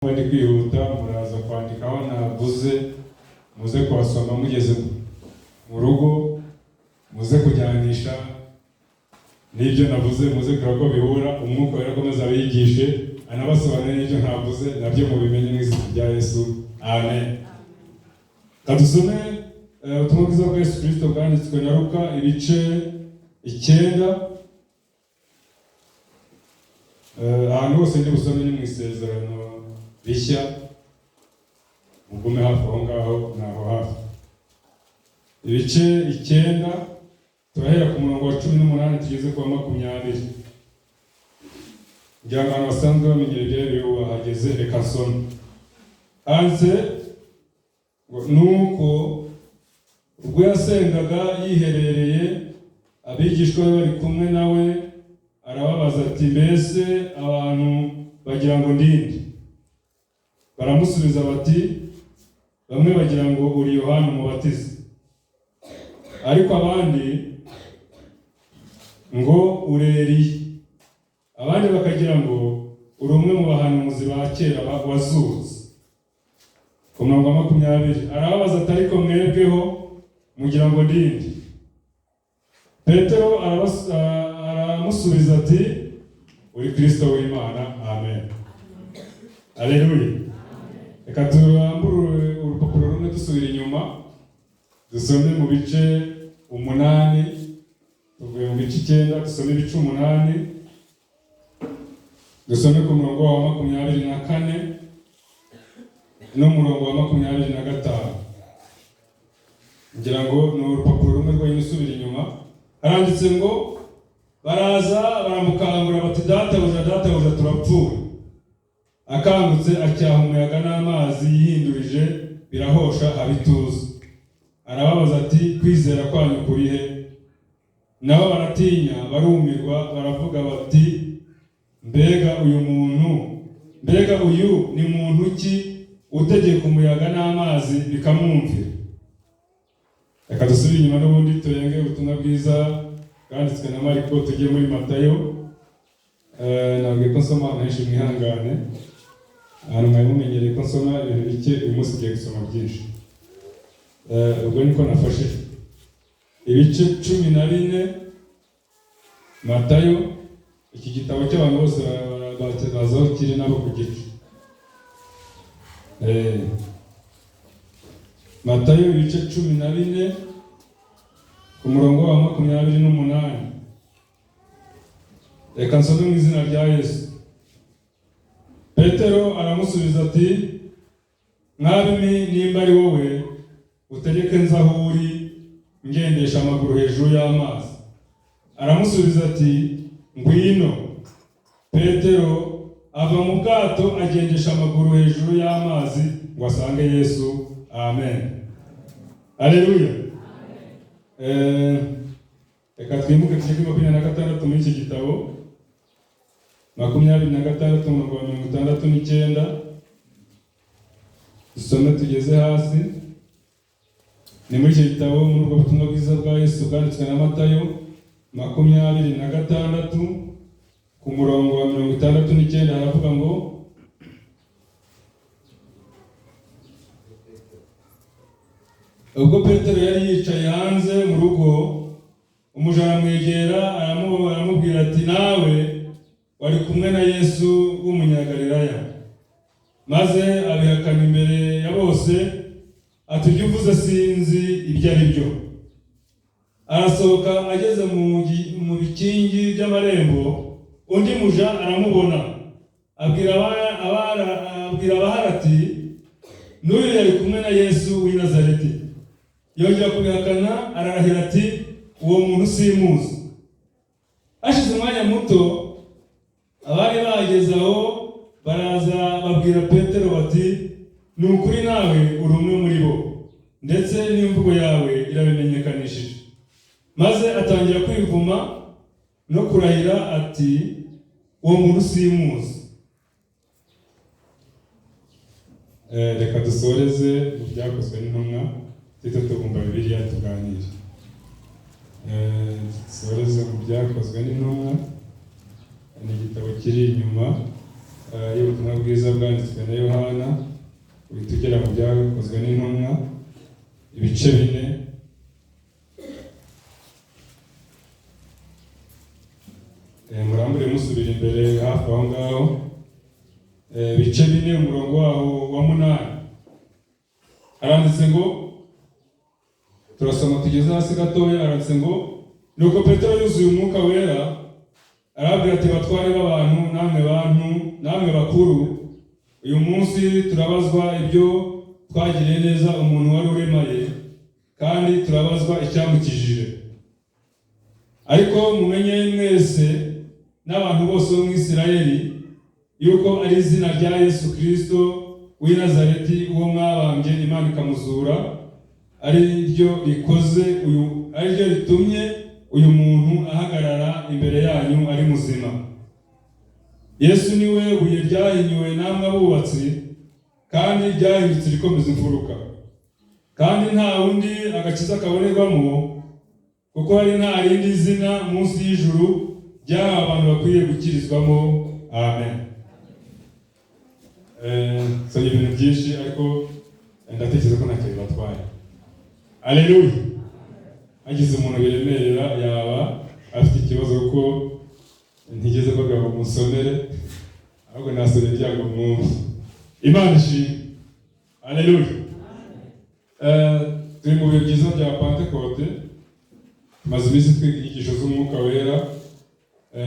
Ndi kwihuta, muraza kwandika aho navuze, muze kuhasoma mugeze mu rugo, muze kujyanisha n'ibyo navuze, muze kureba ko bihura. Umwuka Wera akomeza abigishe, anabasobanurire n'ibyo ntavuze, nabyo mubimenye mu izina rya Yesu, amen. Kadusome ubutumwa bwiza bwa Yesu Kristo bwanditswe na Luka, ibice 9. Ahantu hose ndi busome ni mu Isezerano Rishya, mugume hafi aho ngaho, naho hafi. Ibice 9, turahera ku murongo wa 18 tugeze ku wa 20. Kugira ngo abantu basanzwe bamenyera ibyo biri bahageze, reka nsome. Hanze ngo nuko ubwo yasengaga yiherereye, abigishwa be bari kumwe nawe, arababaza ati: "Mbese abantu bagira ngo ndinde?" Baramusubiza bati: "Bamwe bagira ngo uri Yohana Umubatiza, ariko abandi ngo uri Eliya, abandi bakagira ngo uri umwe mu bahanuzi ba kera wazutse." Ku murongo wa 20 arababaza ati: "Ariko mwebweho mugira ngo ndinde?" Petero aramusubiza ati: "Uri Kristo w'Imana." Amen, aleluya. Reka turambure urupapuro rumwe dusubira inyuma, dusome mu bice 8. Tuvuye mu bice 9, dusome ibice 8, dusome ku murongo wa 24 n'umurongo wa 25. Ngira ngo ni urupapuro rumwe rwonyine usubira inyuma. Haranditse ngo: "Baraza baramukangura bati: 'Databuja, databuja, turapfuye.' Akangutse acyaha umuyaga n'amazi yihindurije, birahosha, haba ituze. Arababaza ati: 'Kwizera kwanyu kuri he?' Nabo baratinya, barumirwa, baravuga bati: 'Mbega uyu muntu, mbega uyu ni muntu ki utegeka umuyaga n'amazi bikamwumvira?'" Reka dusubire inyuma n'ubundi, turenge ubutumwa bwiza bwanditswe na Mariko, tujye muri Matayo. Nabwiye ko nsoma ahantu henshi, mwihangane. Ahantu mwari mumenyereye ko nsoma ibintu bike, uyu munsi ugiye gusoma byinshi. Ubwo niko nafashije. Ibice 14, Matayo. Iki gitabo cy'abantu bose bazi aho kiri nabo ku gice. Matayo ibice 14, ku murongo wa 28. Reka nsome mu izina rya Yesu. Petero aramusubiza ati: "Mwami, nimba ari wowe, utegeke nze aho uri ngendesha amaguru hejuru y'amazi." Aramusubiza ati: "Ngwino." Petero ava mu bwato, agendesha amaguru hejuru y'amazi ngo asange Yesu. Amen, aleluya. Reka twimuke tujye kuri 26 muri iki gitabo, 26, umurongo wa 69, dusome tugeze hasi. Ni muri iki gitabo, muri ubwo butumwa bwiza bwa Yesu bwanditswe na Matayo, 26, ku murongo wa 69, haravuga ngo: "Ubwo Petero yari yicaye hanze mu rugo, umuja aramwegera, aramubwira ati: 'Nawe wari kumwe na Yesu w'Umunyagalilaya.' Maze abihakana imbere ya bose ati: 'Ibyo uvuze sinzi ibyo ari byo.' Arasohoka, ageze mu bikingi by'amarembo, undi muja aramubona, abwira abahari ati: 'N'uyu yari kumwe na Yesu w'i Nazareti.' Yongera kubihakana, ararahira ati: 'Uwo muntu simuzi.' Hashize umwanya muto, abari bageze aho baraza babwira Petero bati: 'Ni ukuri nawe uri umwe muri bo, ndetse n'imvugo yawe irabimenyekanishije.' Maze atangira kwivuma no kurahira ati: 'Uwo muntu simuzi.'" Reka dusoreze mu Byakozwe n'Intumwa, tuhite tubumba Bibiliya tuganire. Dusoreze mu Byakozwe n'Intumwa, ni igitabo kiri inyuma. y'ubutumwa bwiza bwanditswe na Yohana, uhita ugera mu byakozwe n'intumwa ibice 4. Murambure musubira imbere hafi aho ngaho, ibice 4 umurongo waho wa 8 haranditse ngo, turasoma tugeze hasi gatoya, haranditse ngo: nuko Petero yuzuye umwuka wera arababwira ati, batware b'abantu namwe bantu namwe bakuru, uyu munsi turabazwa ibyo twagiriye neza umuntu wari uremaye, kandi turabazwa icyamukijije. Ariko mumenye mwese n'abantu bose bo mu Isirayeli yuko ari izina rya Yesu Kristo w'i Nazareti, uwo mwabambye Imana ikamuzura, ari ryo rikoze uyu, ari ryo ritumye uyu muntu ahagarara imbere yanyu ari muzima. Yesu niwe buye ryahinyuwe namwe abubatsi, kandi ryahindutse irikomeza imfuruka. Kandi nta wundi agakiza kabonerwamo, kuko hari nta rindi zina munsi y'ijuru ryahawe abantu bakwiriye gukirizwamo. Amen. Nsomye ibintu byinshi ariko ndatekereza ko ntacyo bibatwaye. Aleluya. Hagize umuntu biremerera yaba afite ikibazo, kuko ntigeze mbaga ngo musomere, ahubwo nasomye ibyago mwumve. Imana ishimwe. Aleluya. Turi mu bihe byiza bya Pentekote, tumaze iminsi twiga inyigisho z'umwuka wera,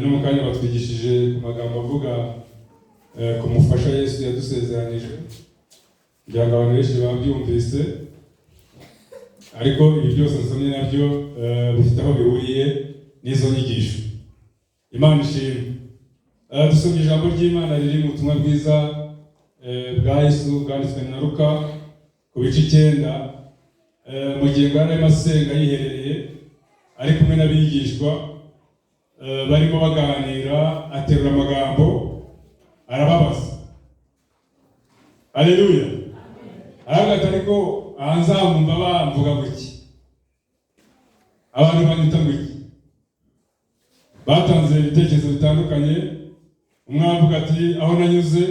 no mu kanya batwigishije ku magambo avuga ku mufasha Yesu yadusezeranije, kugira ngo abantu benshi babyumvise. Ariko ibi byose nsomye nabyo bifite aho bihuriye n'izo nyigisho. Imana ishimwe. Dusomye ijambo ry'Imana riri mu butumwa bwiza bwa Yesu bwanditswe na Luka ku bice 9. Mu gihe ngo yari arimo asenga yiherereye ari kumwe n'abigishwa, barimo baganira, aterura amagambo arababaza. Aleluya. Aravuga ati, ariko aha nzamwumva bamvuga ngo iki? Abantu banyita ngo iki? Batanze ibitekerezo bitandukanye. Umwe aravuga ati, aho nanyuze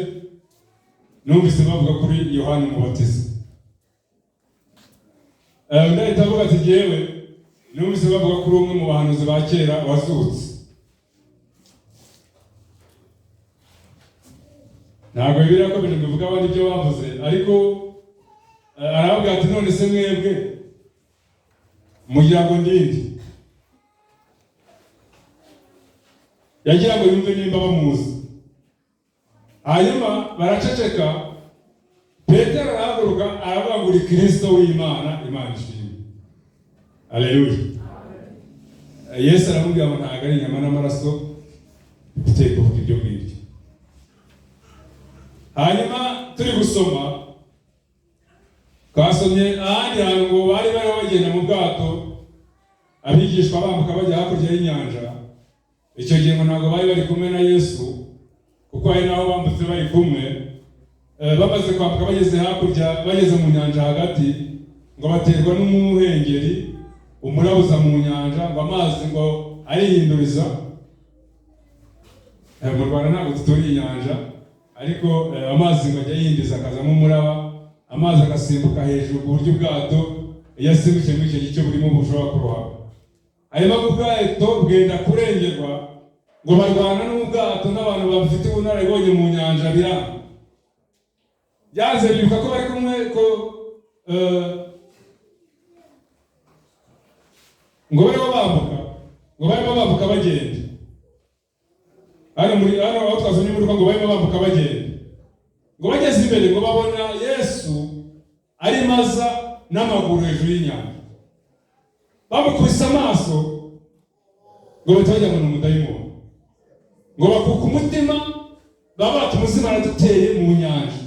numvise bavuga kuri Yohana Umubatiza. Undi ahita avuga ati, jyewe numvise bavuga kuri umwe mu bahanuzi ba kera wazutse. Ntabwo Bibiliya yakomeje ngo ivuge abandi ibyo bavuze, ariko arababwira ati, none se mwebwe mugira ngo ndinde? Yagira ngo yumve nimba bamuzi. Hanyuma baraceceka. Petero arahaguruka aravuga ngo uri Kristo w'Imana. Imana ishimwe. Aleluya. Yesu aramubwira ngo ntabwo ari inyama n'amaraso biteye kuvuga ibyo ngibyo. Hanyuma turi gusoma, twasomye ahandi hantu ngo bari bariho bagenda mu bwato, abigishwa bambuka bajya hakurya y'inyanja. Icyo gihe ngo ntabwo bari bari kumwe na Yesu, kuko hari n'aho bambutse bari kumwe. Bamaze kwambuka bageze hakurya, bageze mu nyanja hagati, ngo baterwa n'umuhengeri umurabuza mu nyanja, ngo amazi ngo arihinduriza. Mu Rwanda ntabwo duturiye inyanja, ariko amazi ngo ajya yihinduza akazamo umuraba, amazi agasimbuka hejuru ku buryo ubwato iyo asimbukiye muri icyo gice burimo bushobora kurohama. Hanyuma ubwato bwenda kurengerwa, ngo barwana n'ubwato n'abantu bafite ubunararibonye mu nyanja, biranga. Byanze bibuka ko bari kumwe, ko ngo barimo bambuka, ngo barimo bambuka bagenda. Hano muri hano aho twasomye muri ngo barimo bambuka bagenda, ngo bageze imbere ngo babona Yesu arimo aza n'amaguru hejuru y'inyanja. Bamukubise amaso ngo bahita bajya ngo ni umudayimoni, ngo bakuka umutima, baba bati umuzima araduteye mu nyanja.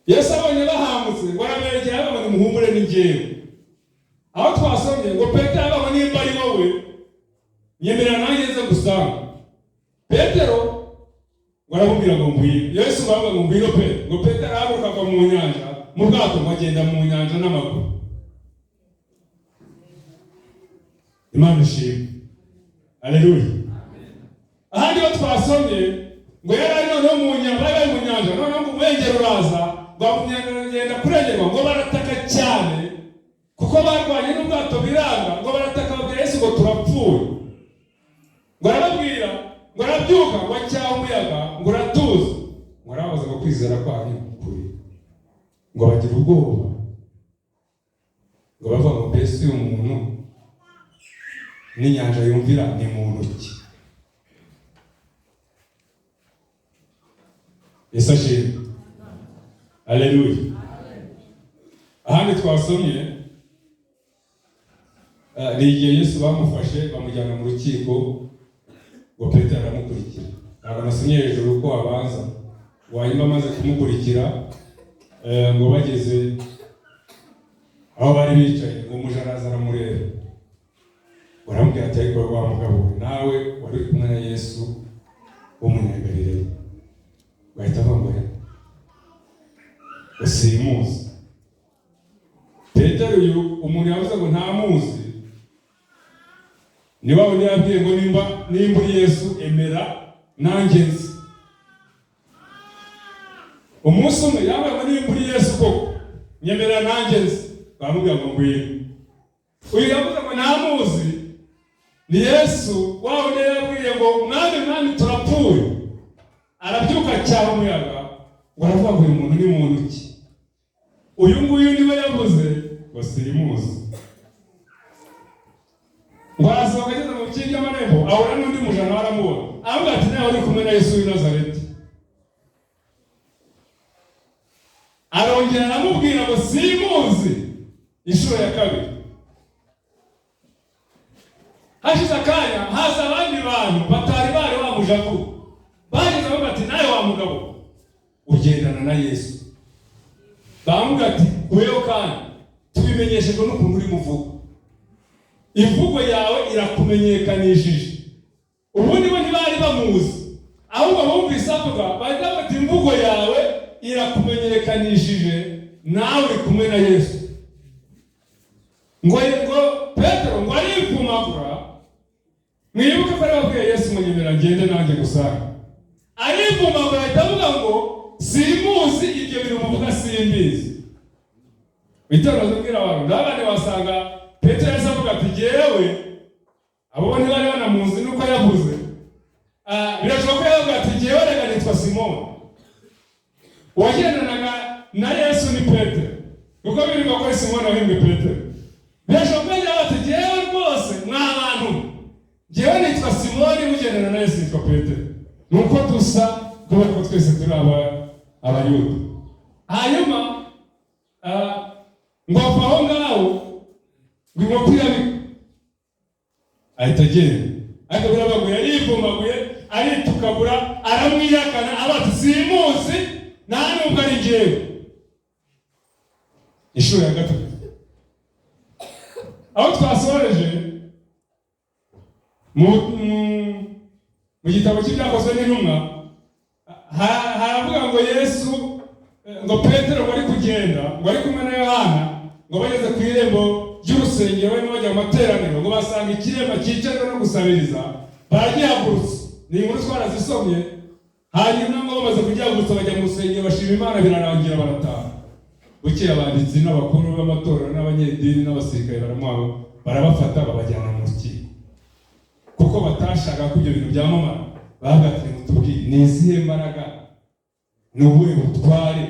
Yesu abonye bahambutse ngo arabegera, ababona muhumure ni njyewe. Aho twasomye ngo Petero ababona, nimba ari wowe nyemerera nanjye nze gusanga. Petero ngo aramubwira ngo ngwino. Yesu ngo aravuga ngo ngwino Petero. Ngo Petero arahaguruka ava mu nyanja mu bwato, ngo agenda mu nyanja n'amaguru. Imana ishimwe. Aleluya. Ahandi ho twasomye Ngo yari ari noneho mu nyanja, bari bari mu nyanja, noneho ngo umwengero uraza, ngo agenda kurengerwa, ngo barataka cyane kuko barwanye n'ubwato biranga, ngo barataka babwira Yesu ngo turapfuye. Ngo arababwira, ngo arabyuka, ngo acyaha umuyaga, ngo uratuza, ngo arababaza ngo kwizera kwanyu kuri, ngo bagira ubwoba, ngo bavuga ngo mbese uyu muntu n'inyanja yumvira ni muntu ki? Yesu ashimwe. Haleluya. Ahandi twasomye ni igihe Yesu bamufashe bamujyana mu rukiko, ngo Petero aramukurikira. Ntabwo nasomye hejuru ko abanza, wanyuma amaze kumukurikira, ngo bageze aho bari bicaye, ngo umuja araza aramureba, baramubwira ati ariko wa mugabo we, nawe wari uri kumwe na Yesu w'Umunyagalileya. Bahita bavuga ngo simuzi. Petero uyu umuntu yavuze ngo ntamuzi, ni wa wundi yabwiye ngo nimba uri Yesu emera nanjye nzi. Umunsi umwe yambaye ngo nimba uri Yesu koko nyemera nanjye nzi, baramubwira ngo ngwino. Uyu yavuze ngo ntamuzi ni Yesu wa wundi yabwiye ngo mwami mwami turapfuye, arabyuka cyaha umuyaga, ngo aravuga ngo uyu muntu ni muntu ki? Uyu nguyu niwe yavuze ngo simuzi. Ngo arasohoka ageze mu bikingi by'amarembo, ahura n'undi mujana aramubona, aravuga ati nawe uri kumwe na Yesu w'i Nazareti. Arongera aramubwira ngo simuzi inshuro ya kabiri. Hashize akanya haza abandi bantu batari bari bamujavu, bageze aho bati nawe wa mugabo ugendana na Yesu. Bamubwira ati wewe kandi tubimenyeshejwe n'ukuntu uri muvuga, imvugo yawe irakumenyekanishije. Ubundi bo ntibari bamuzi, ahubwo bumvise avuga bahita bati imvugo yawe irakumenyekanishije, nawe uri kumwe na Yesu. Ngo Petero ngo arivumagura, mwibuke ko yababwiye Yesu ngo nyemera ngende nanjye gusanga. Arivumagura ahita avuga ngo simuzi, ibyo bintu muvuga simbizi. Itorero kubwira abantu ndabane wasanga Petero yahise avuga ati jyewe abo ntibari banamuzi nuko yavuze. Birashoboka ko yavuga ati jyewe reka nitwa Simoni, uwagendanaga na Yesu ni Petero, kuko biri ko Simoni wahimbwe Petero. Birashoboka ko yavuga ati jyewe rwose mwa bantu, jyewe nitwa Simoni, ugendana na Yesu nitwa Petero. Nuko dusa kubera ko twese turi Abayuda. Hanyuma ngo ava aho ngaho ngo inkoko irabika, ahita agenda. Ariko birabaguye, yarivumaguye, aritukagura, aramwihakana, aba ati simuzi nta nubwo ari njyewe. Inshuro ya gatatu aho twasoreje mu gitabo cy'ibyakozwe n'intumwa, haravuga ngo Yesu, ngo Petero ngo ari kugenda, ngo ari kumwe na Yohana, ngo bageze ku irembo ry'urusengero barimo bajya mu materaniro, ngo basanga ikiremba cyicarwa no gusabiriza, baragihagurutsa. Ni inkuru twarazisomye. Hanyuma ngo bamaze kugihagurutsa bajya mu rusengero bashima Imana, birarangira barataha. Bukeye abanditsi n'abakuru b'amatorero n'abanyedini n'abasirikare barabafata babajyana mu rukiko, kuko batashaka ko ibyo bintu byamamara. Bavuga ati mutubwire ni izihe mbaraga, ni ubuhe butware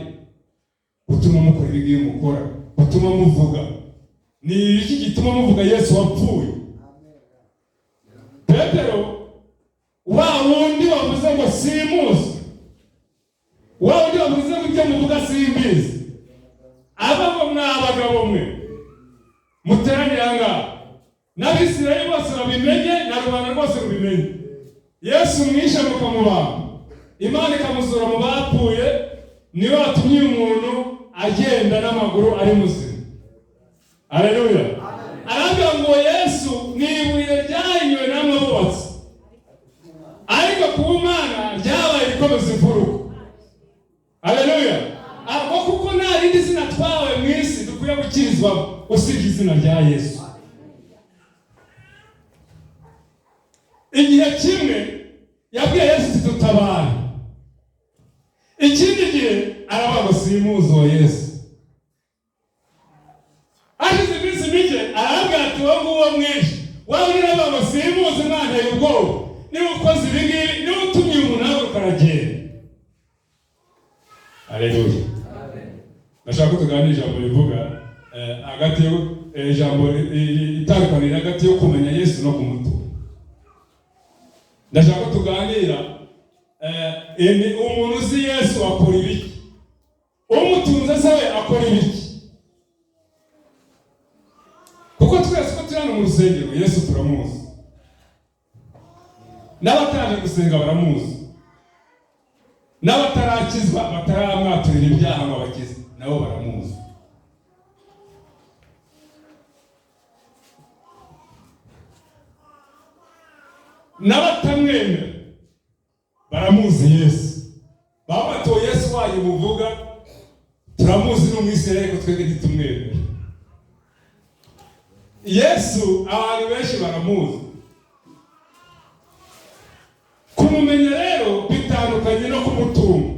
butuma mukora ibi ngibi mukora, butuma muvuga, ni iki gituma muvuga Yesu wapfuye? Petero wa wundi wavuze ngo simuzi, wa wundi wavuze ngo ibyo muvuga simbizi, aba ngo mwa bagabo mwe muteranire aha ngaha, n'Abisirayeli bose babimenye na rubanda rwose rubimenye, Yesu mwishe mukamubamba, Imana ikamuzura mu bapfuye, niwe watumye uyu muntu agenda n'amaguru ari muzima. Haleluya. Aravuga ngo Yesu ni ibuye ryahinyuwe namwe bubatsi, ariko ku Mana ryabaye rikomeza imfuruka. Haleluya. Aho kuko nta rindi zina twawe mu isi dukwiye gukirizwamo usibye izina rya Yesu. Igihe kimwe yabwiye Yesu ati tutabare. simuzi uwo Yesu. Hashize iminsi mike arabwira ati uwo nguwo mwinshi waba uri aravuga ngo simuzi, mwanteye ubwoba, niba ukoze ibi ngibi, niba utumye umuntu ahaguruka aragenda. Aleluya. Ndashaka ko tuganira ijambo rivuga hagati yo ijambo itandukaniro hagati yo kumenya Yesu no kumutura. Ndashaka ko tuganira umuntu uzi Yesu akora ibiki, umutunze se we akora ibiki? Kuko twese ko turi hano mu rusengero Yesu turamuzi, n'abataje gusenga baramuzi, n'abatarakizwa bataramwaturira ibyaha ngo abakize nabo baramuzi. N'abatamwemera baramuzi Yesu. Baba batoye Yesu wanyu muvuga turamuzi, ni umwisirayeli ariko twebwe ntitumwemera. Yesu abantu benshi baramuzi. Kumumenya rero bitandukanye no kumutunga,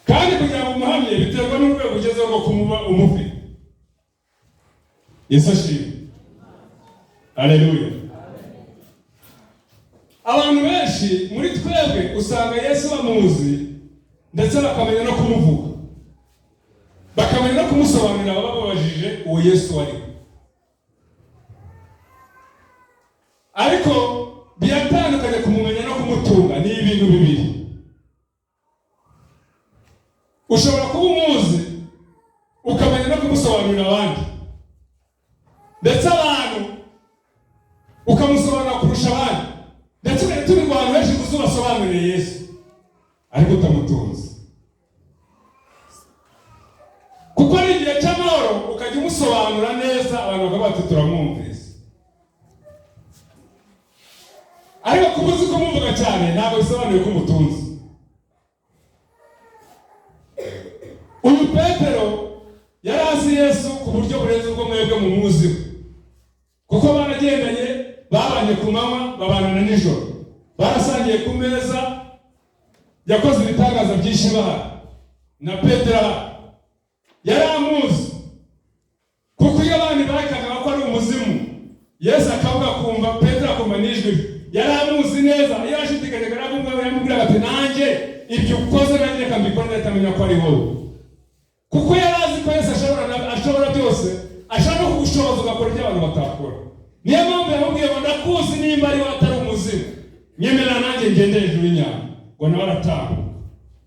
kandi kugira ngo umuhamye biterwa n'urwego ugezeho rwo kumuba umufite. Yesu ashimwe. Aleluya. Abantu benshi muri twebwe usanga Yesu bamuzi ndetse bakamenya no kumuvuga, bakamenya no kumusobanurira abababajije uwo Yesu ari we. Ariko biratandukanye kumumenya no kumutunga, ni ibintu bibiri. Ushobora kuba umuzi ukamenya no kumusobanurira abandi, ndetse abantu ukamusobanurira kurusha abandi, ndetse ugahita tumirwa abantu benshi ngo uzubasobanurire Yesu, ariko utamutunze. Kuko ari igihe cy'amahoro ukajya umusobanura neza, abantu bakavuga bati turamwumvise. Ariko kuba uzi kumuvuga cyane ntabwo bisobanuye ko umutunze. Uyu Petero yari azi Yesu ku buryo burenze ubwo mwebwe mumuziho, kuko baragendanye, babanye ku manywa, babana na nijoro, barasangiye ku meza, yakoze ibitangaza byinshi bahari na Petero ahari. Yari amuzi, kuko iyo abandi bakangaga ko ari umuzimu, Yesu akavuga akumva, Petero akumva n'ijwi rye. Yari amuzi neza. Iyo yashidikanyaga yaramubwiraga ati nanjye ibyo ukoze nanjye reka mbikore, ndahita ko ari wowe. Kuko yari azi ko Yesu ashobora byose, ashobora no kugushoboza ugakora ibyo abantu batakora. Niyo mpamvu yamubwiye ngo ndakuzi nimba ari wowe atari umuzimu, nyemerera nanjye ngende hejuru y'inyanja. Ngo nawe aratambuka,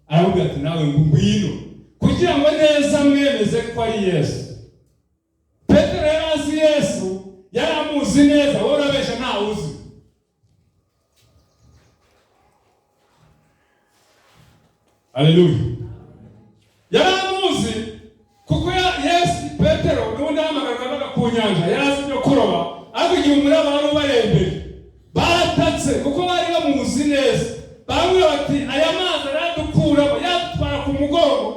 aramubwira ati nawe ngwino, kugira ngo neza mwemeze ko ari Yesu. Petero yari azi Yesu, yari amuzi neza, wowe urabesha ntawe uzi. Aleluya. Yari amuzi kuko Yesu Petero n'ubundi ahamagarwa ku nyanja, yari azi ibyo kuroba, ariko igihe umuraba wari ubarembeje baratatse, kuko bari bamuzi neza. Bamwe bati aya mazi aradukuramo, yadutwara ku mugongo,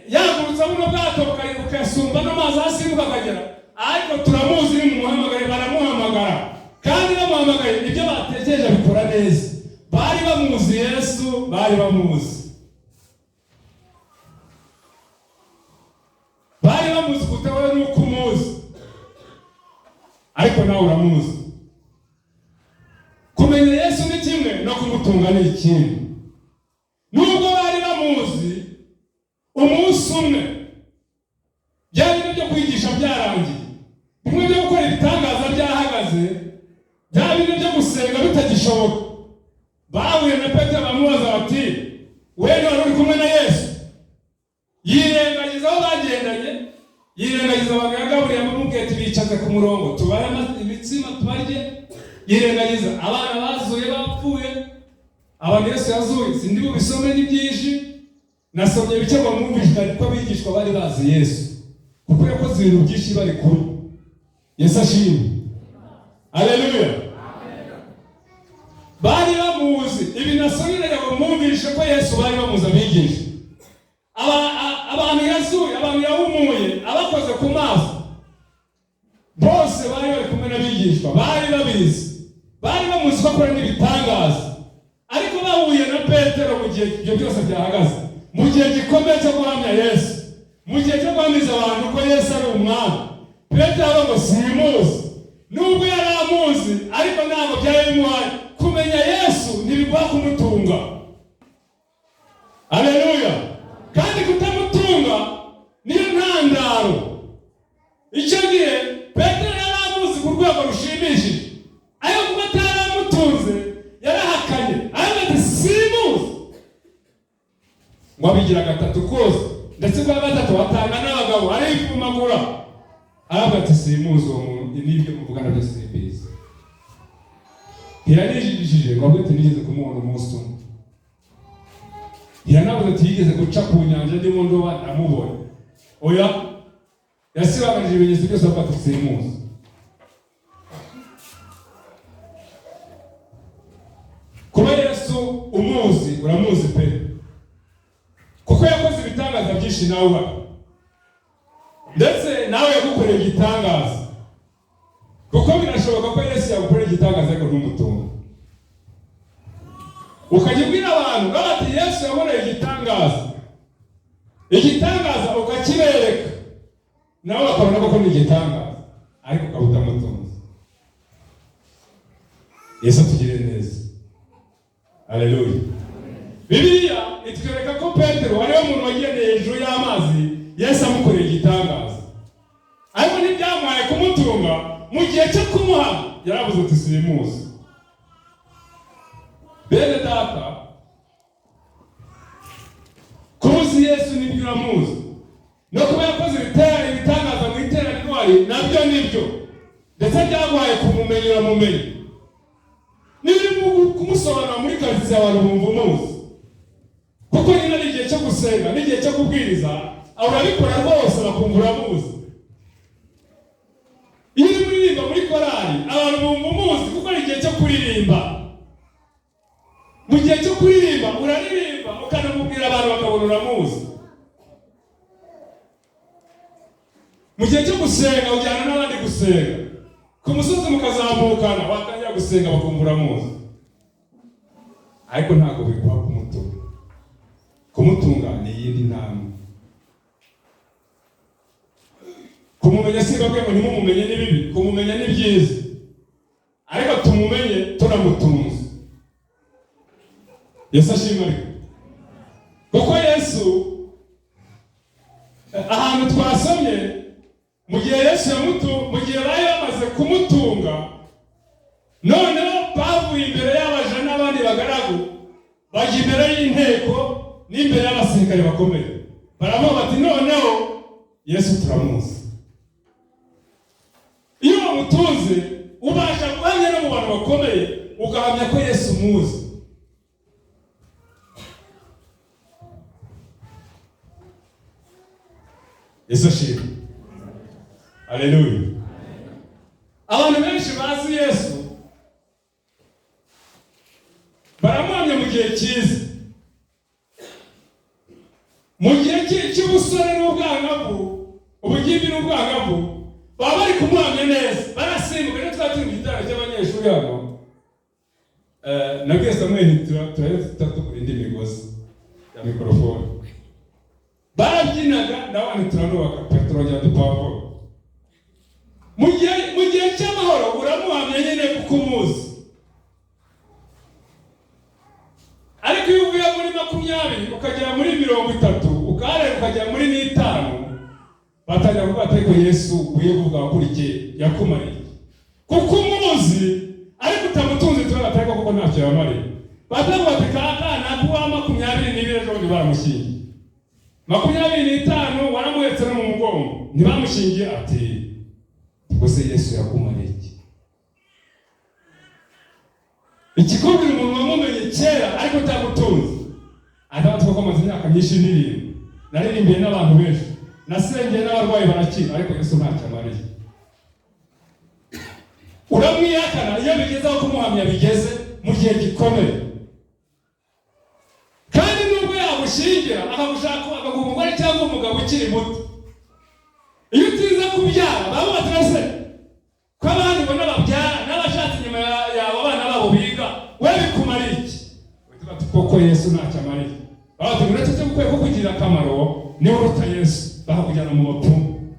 yagurutsa buno bwato bukayasumba n'amazi asimbuka akagera, ariko turamuzi ni mumuhamagare. Baramuhamagara, kandi bamuhamagaye ibyo batekereje bikora neza. Bari bamuzi Yesu, bari bamuzi, bari bamuzi kuko nuko umuzi, ariko nawe uramuzi. Kumenya Yesu ni kimwe no kumutunga ni ikindi. Nubwo bari bamuzi, umunsi umwe bya bintu byo kwigisha byarangiye, bimwe byo gukora ibitangaza byahagaze, bya bintu byo gusenga bitagishoboka, bahuye na Petero bamubaza bati wenda wari uri kumwe na Yesu? Yirengagiza aho bagendanye, yirengagiza abantu yagaburiye, amamubwiye ati bicaze ku murongo tubahe imitsima tubarye, yirengagiza abana bazuye bapfuye, abantu Yesu yazuye, sindi bubisome ni byinshi, nasomye ibice ngo mwumvishwe ko abigishwa bari bazi Yesu, kuko yakoze ibintu byinshi bari kumwe. Yesu ashimwe. Aleluya. Bari bamuzi. Ibi nasomye ngo mwumvishe ko Yesu bari bamuzi abigisha. Abantu yazuye, abantu yahumuye, abakoze ku maso, bose bari bari kumwe n'abigishwa, bari babizi, bari bamuzi ko akora n'ibitangaza. Ariko Bahuye na Petero mu gihe ibyo byose byahagaze, mu gihe gikomeye cyo guhamya Yesu, mu gihe cyo guhamiza abantu ko Yesu ari umwami, Petero aravuga ngo simuzi. Nubwo yari amuzi, ariko ntabwo byari bimuhaye kumenya Yesu, ntibiguha kumutunga. Aleluya! Kandi kutamutunga niyo ntandaro. Icyo gihe Petero yari amuzi ku rwego rushimishije, ariko kuko atari amutunze yarahakanye, aravuga ati simuzi, ngo abigira gatatu kose, ndetse ubwa gatatu atanga n'abagabo, arifumagura, aravuga ati simuzi uwo muntu, n'ibyo muvuga nabyo simbizi. Ntiyanijijishije ngo avuge ati nigeze kumubona umunsi umwe. Ntiyanavuze ati yigeze guca ku nyanja ndimo ndoba ndamubona. Oya, yasibanganije ibimenyetso byose, avuga ati simuzi. Kuba Yesu umuzi, uramuzi pe, kuko yakoze ibitangaza byinshi nawe uhari, ndetse nawe yagukoreye igitangaza, kuko birashoboka ko Yesu yagukoreye igitangaza ariko ntumutunge. Ukajya ubwira abantu bati Yesu yakoreye igitangaza, igitangaza ukakibereka, nawe bakabona ko ni igitangaza, ariko ukaba utamutunze. Yesu atugirire neza. Aleluya. Bibiliya itwereka ko Petero ariwe muntu wagendeye hejuru y'amazi, Yesu amukoreye igitangaza, ariko ntibyamuhaye kumutunga. Mu gihe cyo kumuha yaravuze ati simuzi. Bene data, kuba uzi Yesu nibyo, uramuzi, no kuba yakoze ibitangaza mu iteraniro nabyo nibyo, ndetse byaguhaye kumumenya, uramumenya. Niba urimo kumusobanura muri karitsiye abantu bumva umuzi, kuko nyine ari igihe cyo gusenga n'igihe cyo kubwiriza, urabikora rwose bakumva uramuzi. Iyo uri kuririmba muri korali abantu bumva umuzi, kuko ari igihe cyo kuririmba. Mu gihe cyo kuririmba uraririmba ukanamubwira, abantu bakabona uramuzi. Mu gihe cyo gusenga ujyana n'abandi gusenga ku musozi, mukazamukana, watangira gusenga bakumva uramuzi. Ariko ntabwo biguha kumutunga. Kumutunga ni iyindi ntambwe. Kumumenya si bamwe ngo ntimumumenye ni bibi, kumumenya ni byiza, ariko tumumenye tunamutunze. Yesu ashimwe. Ariko kuko Yesu, ahantu twasomye, mu gihe Yesu mu gihe bari bamaze kumutunga, noneho bavuye imbere y'abaja n'abandi bagaragu, bajya imbere y'inteko n'imbere y'abasirikare bakomeye, baravuga bati noneho Yesu turamuzi. Iyo bamutunze ubasha guhamya no mu bantu bakomeye, ugahamya ko Yesu umuzi. Yesu ashimwe. Aleluya. Abantu benshi bazi Yesu baramuhamya mu gihe cyiza, mu gihe cy'ubusore n'ubwangavu, ubugimbi n'ubwangavu, baba bari kumuhamya neza, barasimbuka. Rero twari turi mu gitaramo cy'abanyeshuri hano, nabwiye Samuel turahita tugura indi migozi ya mikorofone. Barabyinaga n'abandi turanubaka pe, turongera dupavoma. Mu gihe cy'amahoro uramuhamya nyine kuko umuzi, ariko iyo uvuye muri 20 ukagera muri 30, ukaharenga ukagera muri 5, batangira kuvuga ati ariko Yesu ugiye kuvuga wakurikiye yakumariye, kuko umuzi ariko utamutunze. Tuba ariko kuko ntacyo yamariye. Batavuga bati ka kana kuwa 22 ejo bundi baramushyingiye, 25 waramuhetse no mu mugongo ntibamushingiye, ati ubwo se Yesu yakumariye iki? Ikikubwira umuntu wamumenye kera ariko utamutunze, atabatwa ko amaze imyaka myinshi ndirimba, naririmbiye n'abantu benshi, nasengeye n'abarwayi barakira, ariko Yesu ntacyo amariye. Uramwihakana iyo bigeze aho kumuhamya bigeze mu gihe gikomeye. Kandi nubwo yagushingira akagushaka akaguha umugore cyangwa umugabo ukiri muto, iyo utiza kubyara baba baturase ko abandi ubona babyara n'abashatse inyuma yawe abana babo biga, we bikumara iki? Yesu ntacyo amariye. Bati ngo uretse gukwiye kukugirira akamaro niwe uruta Yesu, bakakujyana mu bapfumu.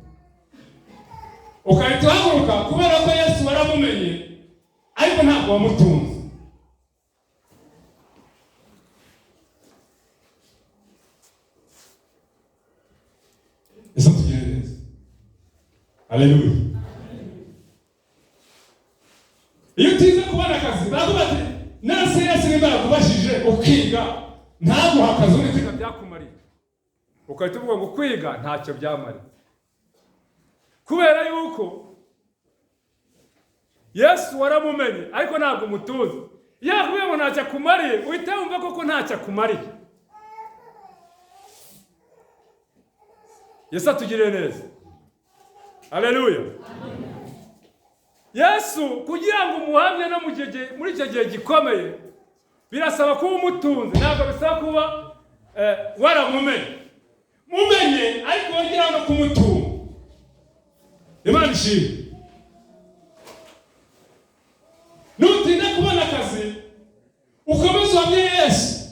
Ukahita uhaguruka kubera ko Yesu waramumenye ariko ntabwo wamutunze. Yesu atugirire neza. Haleluya. Iyo utize kubona akazi baravuga ati nase Yesu nimba yakubashije ukiga ntaguha akazi uri kwiga byakumariye, ugahita uvuga ngo kwiga ntacyo byamariye, kubera yuko Yesu waramumenye ariko ntabwo umutuzi. Iyo akubwiye ngo ntacyo akumariye uhita wumva koko ntacyo akumariye. Yesu atugirire neza. Haleluya. Yesu kugira ngo umuhamye no muri icyo gihe gikomeye birasaba kuba umutunze, ntabwo bisaba kuba waramumenye. Mumenye ariko wongera no kumutunga. Imana ishimwe. Nutinda kubona akazi ukomeze uhamye Yesu,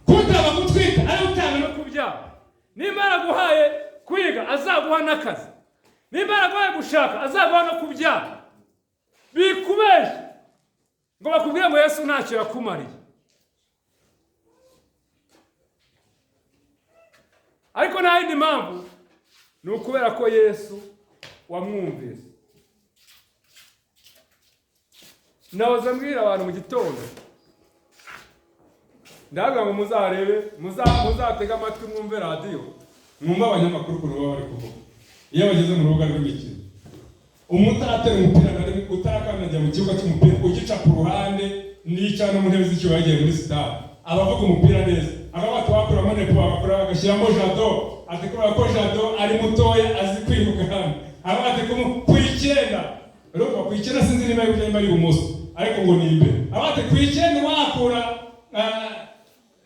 kutaba gutwita ari utanga no kubyara. Nimba yaraguhaye kwiga azaguha n'akazi, nimba yaraguhaye gushaka azaguha no kubyara. Bikubeshye ngo bakubwire ngo Yesu ntacyo yakumariye. Ariko nta yindi mpamvu, ni ukubera ko Yesu wamwumvise. Nahoze mbwira abantu mu gitondo, ndavuga ngo muzarebe, muzatege amatwi mwumve radiyo, mwumve abanyamakuru ukuntu baba bari kuvuga iyo bageze mu rubuga rw'imikino. Umutaratera umupira na rimwe, utarakandagira mu kibuga cy'umupira, ugica ku ruhande n'ica no mu ntebe z'icyubahiro yagiye muri sitade, abavuga umupira neza akaba bakuramo nepo, bagakora bagashyiramo Jado, ati kubera ko Jado ari mutoya azi kwiruka hano, aba ati ku icyenda, urumva ku icyenda sinzi niba ari iburyo niba ari ibumoso, ariko ngo ni imbere, aba ati ku icyenda wakura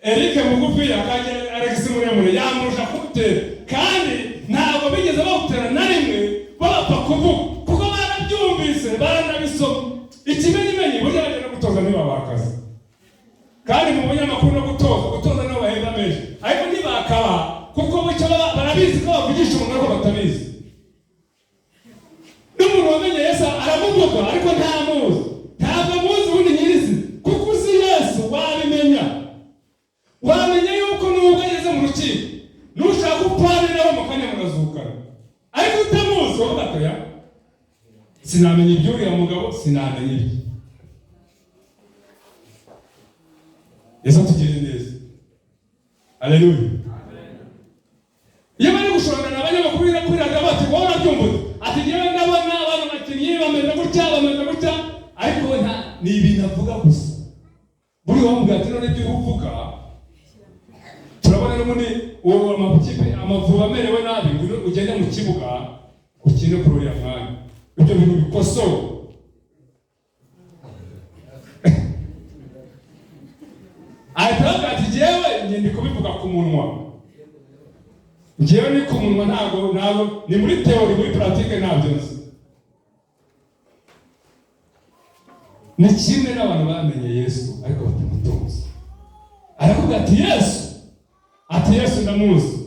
Eric mugufi akagira Alex muremure yamurusha kuwutera, kandi ntabwo bigeze bawutera na rimwe bapfa kuvuga kuko barabyumvise baranabisoma. Ikimenyimenyi burya bagenda gutoza ntibabakaze, kandi mu banyamakuru no gutoza nabo bahemba menshi, ariko ntibakaba kuko bucyo barabizi ko bavugisha umuntu ariko batabizi. N'umuntu wamenye Yesu aramuvuga ariko ntamuzi, ntabwo amuzi ubundi nyirizi, kuko uzi Yesu wabimenya. Wamenya yuko nubwo ageze mu rukiko nushaka upfane nabo mu kanya murazukana, ariko utamuzi wowe atoya sinamenya iby'uriya mugabo, sinamenya ibye. Yesu atugirire neza. Haleluya. Iyo bari gushorana abanyamakuru kuri radiyo bati wowe urabyumva ati njyewe ndabona abana bakinnyi bameze gutya bameze gutya, ariko we nta ni ibintu avuga gusa. Buriya wamubwira ati none ibyo uvuga turabona n'ubundi uwo amakipe Amavubi amerewe nabi, ngwino ugende mu kibuga ukine kuri uriya mwanya, ibyo bintu bikosowe. Ahita avuga ati njyewe njye ndi kubivuga ku munwa, njyewe ni ku munwa, ntabwo ni muri teori, muri pratique ntabyo nzi. Ni kimwe n'abantu bamenye Yesu ariko batamutunze. Aravuga ati Yesu, ati Yesu ndamuzi,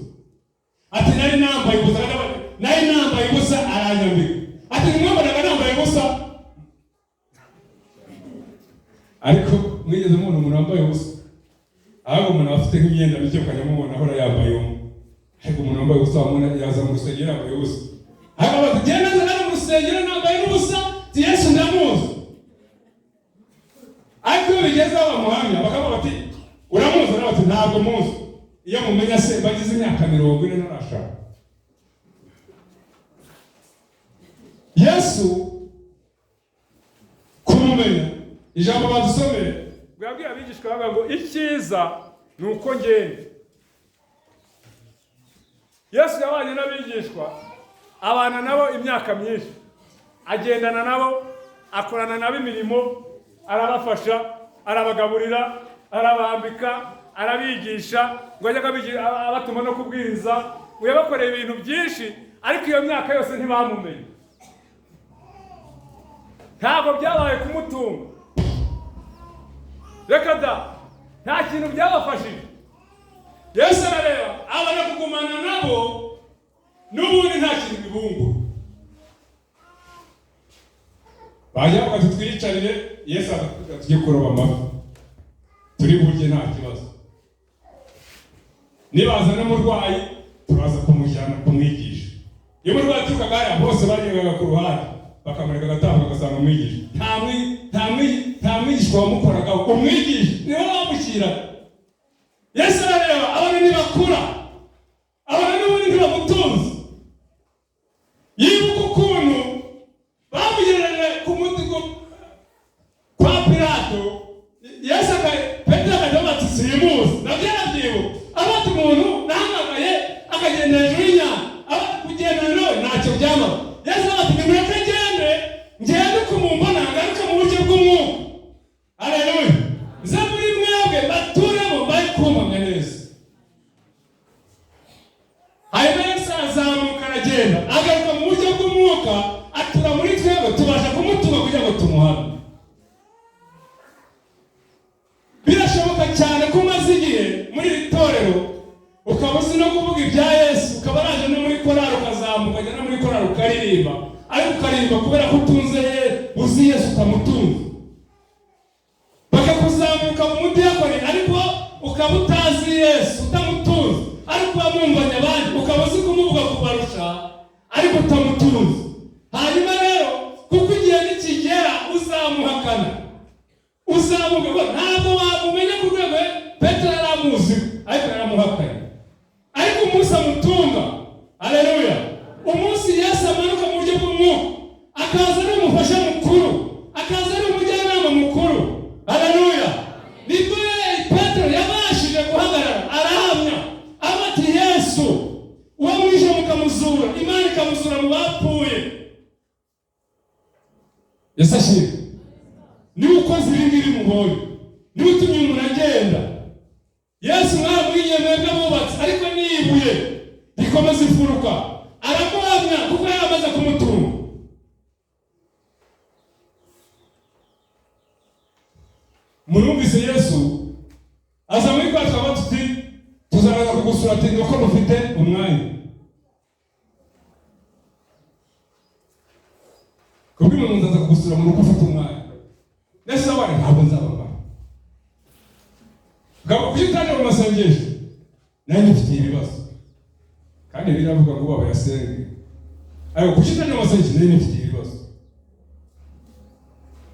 ati nari nambaye ubusa, nari nambaye ubusa aranyambika, ati nimwambonaga nambaye ubusa. Ariko mwigeze mubona umuntu wambaye ubusa? Ahubwo umuntu afite nk'imyenda mike ukajya mubona ahora yambaye umwe, ariko umuntu wambaye ubusa wamubona yaza mu rusengero yambaye ubusa. Ariko bati genda nza hano mu rusengero nambaye n'ubusa, ati Yesu ndamuzi. Ariko iyo bigeze aho bamuhamya bakavuga bati uramuzi? Nawe ati ntabwo muzi. Iyo mumenya se bagize imyaka 40 ntarashaka. Yesu kumumenya, ijambo badusomeye bwabwiye abigishwa bavuga ngo icyiza ni uko ngenda. Yesu yabanye n'abigishwa, abana nabo imyaka myinshi, agendana nabo, akorana nabo imirimo, arabafasha, arabagaburira, arabambika, arabigisha, ngo ajye abatuma no kubwiriza, ngo yabakoreye ibintu byinshi, ariko iyo myaka yose ntibamumenye. Ntabwo byabaye kumutunga. Reka da, Nta kintu byabafashije. Yesu arareba abona kugumana nabo n'ubundi nta kintu bibungura. Bajya bati twiyicarire, Yesu akatubwira tujye kuroba amafi, turi burye nta kibazo. Nibaza n'umurwayi turaza kumujyana kumwigisha. Iyo umurwayi aturukaga hariya bose bagendaga ku ruhande bakamureka agatambuka agasanga umwigisha. Nta mwigishwa wamukoragaho, umwigisha niwe wamushyiraga. Yesu arareba abona ntibakura, abona n'ubundi ntibamutunze. Yibuka ukuntu bamugejeje ku muti kwa Pilato. Yesu Petero akajya bati simuzi, nabyo arabyibuka. Abati umuntu nahamagaye akagenda hejuru y'inyanja, abati kugendana nawe ntacyo byamara. Yesu abati nimureke ngende, ngende kumumbona ngaruke mu buryo bw'umwuka. Haleluya! Nze muri mwebwe baturemo bari kumpamya neza. Hanyuma Yesu arazamuka aragenda agaruka mu buryo bw'umwuka, atura muri twebwe, tubasha kumutunga kugira ngo tumuhame. Birashoboka cyane ko umaze igihe muri iri torero ukaba uzi no kuvuga ibya Yesu, ukaba araje no muri korali ukazamuka ukajya no muri korali ukaririmba, ariko ukaririmba kubera ko utunze uzi Yesu utamutunze. Bakakuzamuka mu mudiyakoni ariko ukaba utazi Yesu utamutunze, ariko wamwumvanye abandi ukaba uzi kumuvuga kubarusha ariko utamutunze. Hanyuma rero kuko igihe nikigera uzamuhakana, uzamuka ntabwo wamumenya ku rwego. Petero yaramuzi ariko yaramuhakanye, ariko umunsi amutunga, haleluya, umunsi Yesu amanuka mu buryo bw'umwuka akaza ari umufasha mukuru, akaza ari umujyanama mukuru, haleluya, nibwo Petero yabashije guhagarara arahamya abati Yesu uwo mwishe mukamuzura, Imana ikamuzura mu bapfuye. Yesu ashimwe. Niwe ukoze ibi ngibi mubonye, niwe utumye umuntu agenda. Yesu mwaramuriye mwebwe abubatsi, ariko ni ibuye rikomeza imfuruka, aramuhamya kuko yari amaze kumutunga. Murumvise Yesu aza muri kwa twaba tuti tuzaza kugusura, ati nuko mufite umwanya. Kubw'umuntu nzaza kugusura mu rugo ufite umwanya. Nese abari ntabwo nzababara. Ngabo kuki utaje mu masengesho? Nanjye mfite ibibazo. Kandi biravuga ngo baba yasenge. Ariko kuki utaje mu masengesho? Nanjye mfite ibibazo.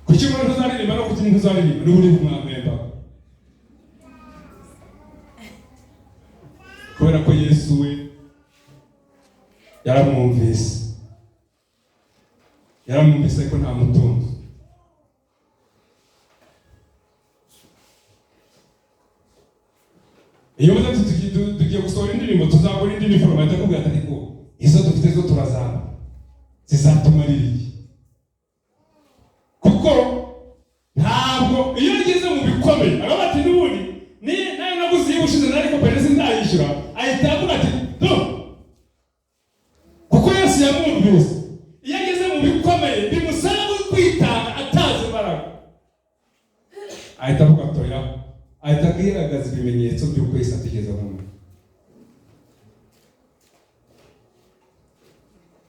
Kuki umuntu ntuzaririmba no kuki ntuzaririmba n'ubundi mwamemba? Kubera ko Yesu we yaramwumvise. Yaramwumvise ko nta mutunzi. Iyo uvuze tugiye gusohora indirimbo, tuzakora indi niforoma, ahita akubwira ati ariko izo dufite zo turazamba zizatumarira iki? Kuko ntabwo iyo ngeze mu bikomeye aravuga ati n'ubundi ni nayo naguze iyo ushize nari ko perezida ndayishyura, ahita avuga ati do, kuko Yesu yamwumvise. Iyo ageze mu bikomeye bimusaba kwitanga atazi imbaraga, ahita avuga atoya, ahita agaragaza ibimenyetso by'uko Yesu atigeze amwumva.